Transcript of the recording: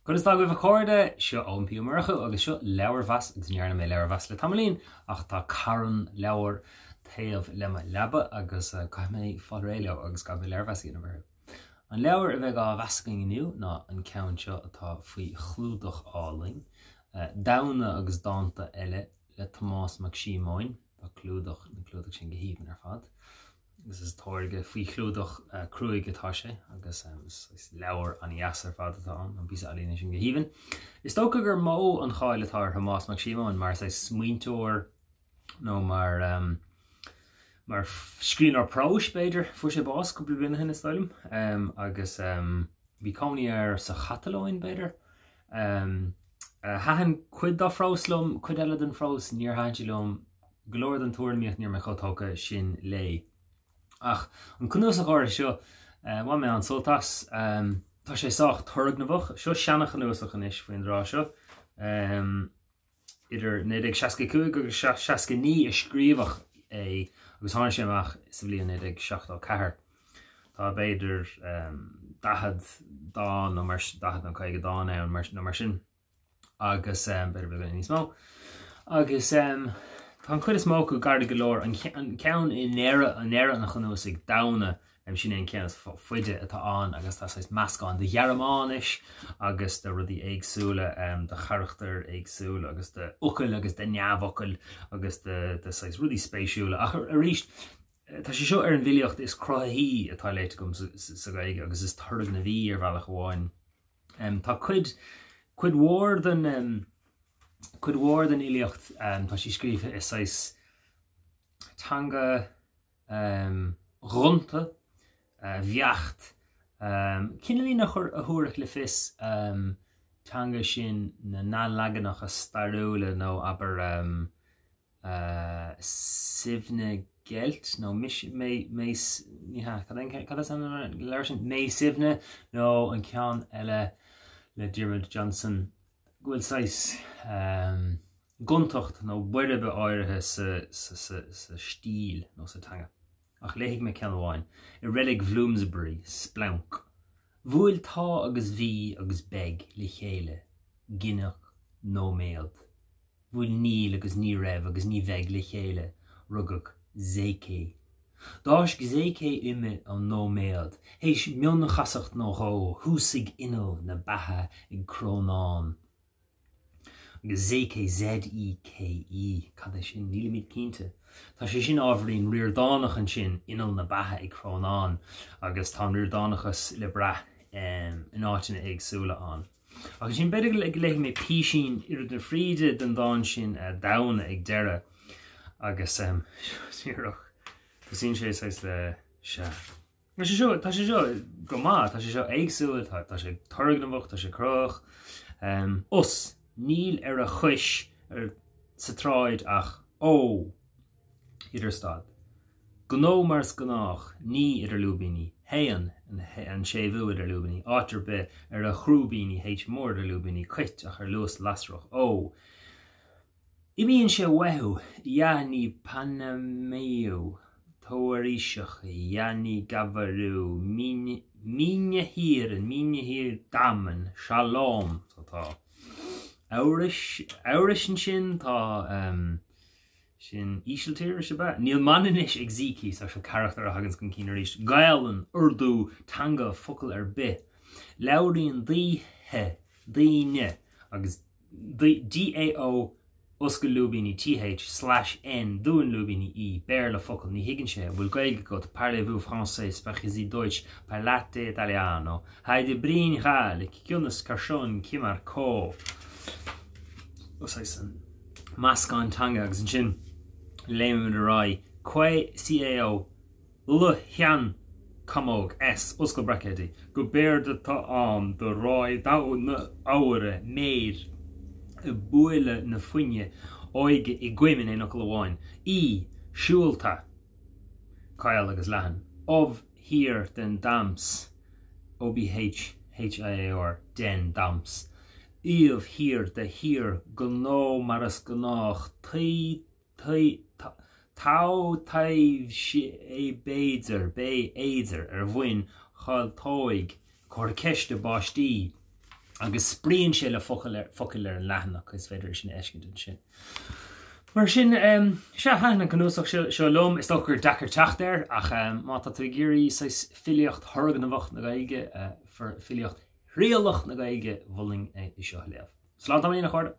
Conas tá agaibh a chairde? Seo Eoin P Ó Murchú agus seo leabharmheas agus ní dhearna mé leabharmheas le tamaillín ach tá carn leabhar taobh le mo leaba agus caithfidh mé fáil réidh leo agus caithfidh mé leabharmheas a dhéanamh orthu. An leabhar a bheidh á mheas againn inniu ná an ceann seo atá faoi chlúdach álainn, Damhna agus Dánta Eile le Tomás Mac Síomóin. Tá clúdach, an clúdach sin go haoibhinn ar fad. Agus is táirge faoi chlúdach cruaidh atá sé agus is leabhar an-dheas ar fad atá ann, an píosa ealaíne sin go haoibhinn. Is dócha gur mó an cháil atá ar Thomás Mac Síomóin mar saghas smaointeoir nó mar mar scríbhneoir próis, b'fhéidir. Fuair sé bás cúpla bliain ó shin, is dóigh liom, agus bhí cónaí air sa Chatalóin, b'fhéidir. Thaitin cuid dá phrós liom, cuid eile den phrós níor thaitin sí liom. Go leor den tuairimíocht ní raibh mé chomh tógtha sin léi. Ach an cnuasach áirithe seo, bhain mé an-sult as. Tá sé sách turgnamhach. Seo seana-chnuasach anois faoin dtráth seo. Idir 1965 agus 69 a scríobhadh é agus tháinig sé amach sa bhliain 1974. Tá b'fhéidir 40 dán nó mar 40 nó 50 dán ann nó mar sin agus b'fhéidir beagán níos mó. Agus tá an chuid is mó acu gairid go leor. An ceann i ndeireadh an chnuasaigh, Damhna, Sin é an ceann is faide atá ann agus tá saghas meascán de Ghearmáinis agus de rudaí éagsúla, de charachtair éagsúla agus de fhocail agus de neamhfhocail agus de saghas rudaí spéisiúla. Ach arís, tá sé seo ar an bhfilíocht is cruthaithí atá léite agam sa Ghaeilge agus is turgnamhaí ar bhealach amháin. Tá cuid, cuid mhór den, cuid mhór den fhilíocht, tá sí scríofa i saghas teanga, ghonta, bheacht, cineáilín a thabharfadh le fios teanga sin na n-athleaganacha stairiúla nó abair Suibhne Geilt nó ní hea, cad is ainm don leabhar sin? Mé Suibhne nó an ceann eile le Diarmuid Johnson go bhfuil saghas gontacht nó boirbe áirithe sa stíl nó sa teanga. Ach léifidh mé ceann amháin. I reilig Bhloomsbury, splanc. Bhuail tá agus bhí agus beidh le chéile, gineadh nóiméad. Bhuail níl agus ní raibh agus ní bheidh le chéile, rugadh Zeke. D'fháisc Zeke uime ón nóiméad, théis mionchasacht nó dhó, thúsaigh inneall na beatha ag crónán. Agus Zeke, Z-E-K-E, cad é sin? Nílimid cinnte. Tá sé sin ábhairín Ríordánach ansin, inneall na beatha ag crónán, agus tá an Ríordánachas le brath in áiteanna éagsúla ann. Ach ansin, b'fhéidir go léifidh mé písín idir na fríde den dán sin, Damhna, ag deireadh, agus díreach, tosaíonn sé saghas le, sea. Tá sé seo, tá sé seo go maith, tá sé seo éagsúil, tá, tá sé turgnamhach, tá sé cruthaitheach. Us, níl ar a chois ar, sa tsráid ach ó, idir stad. Gnó mar is gnách, ní, idir lúibíní, théann, an, an séimhiú idir lúibíní, áit ar bith, ar a chrúibíní, H mór idir lúibíní, cait ach ar luas lasrach, ó. Imíonn sé uathu, ya ní panamaíu, towarisich, ya ní gabharú, mine thiar, mine thiar damen, shalom, so tá Eabhrais, Eabhrais ansin, tá sin Ísiltíris ab ea? Níl Manainnis ag Zeke, so seo carachtar a thaganns chun cinn arís, Gaelainn, Urdu, teanga, focal ar bith. Labhraíonn daoithe, daoine, agus. DAO oscail lúibíní TH slash N dún lúibíní E Béarla focal ní thuigeann sé an bhfuil Gaeilge agat Parlez-vous français Sprechen Sie Deutsch Parlate italiano Haide Brín Gàidhlig Ciúnas Carsean Cimar Có saghas an meascán teanga agus ansin léimimid ar aghaidh Quay CAO L shean camóg S oscail braicéidí go b'éard atá ann do ráidh damhna amhaire méir i buaile na fuinne óige i gcoim in aon fhocal amháin E siúlta caol agus leathan ubh thiar den dams OBH HIAR den dams aoibh thiar de thír gnó mar is gnách taoi Tá taibhse é b'fhéidir, bé fhéidir, ar bhoinn chailtóig, comhartha ceiste, báistí. Agus spraíonn sé le focail ar, focail ar an leathanach, is féidir é sin a fheiscint ansin. Mar sin, sea, thaitin an cnuasach seo, seo liom. Is dócha gur deacair teacht air, ach má tá tú ag iarraidh saghas filíocht thurgnamhach na Gaeilge, filíocht thrialach na Gaeilge, mholfainn é seo a léamh. Slán tamaillín, a chairde!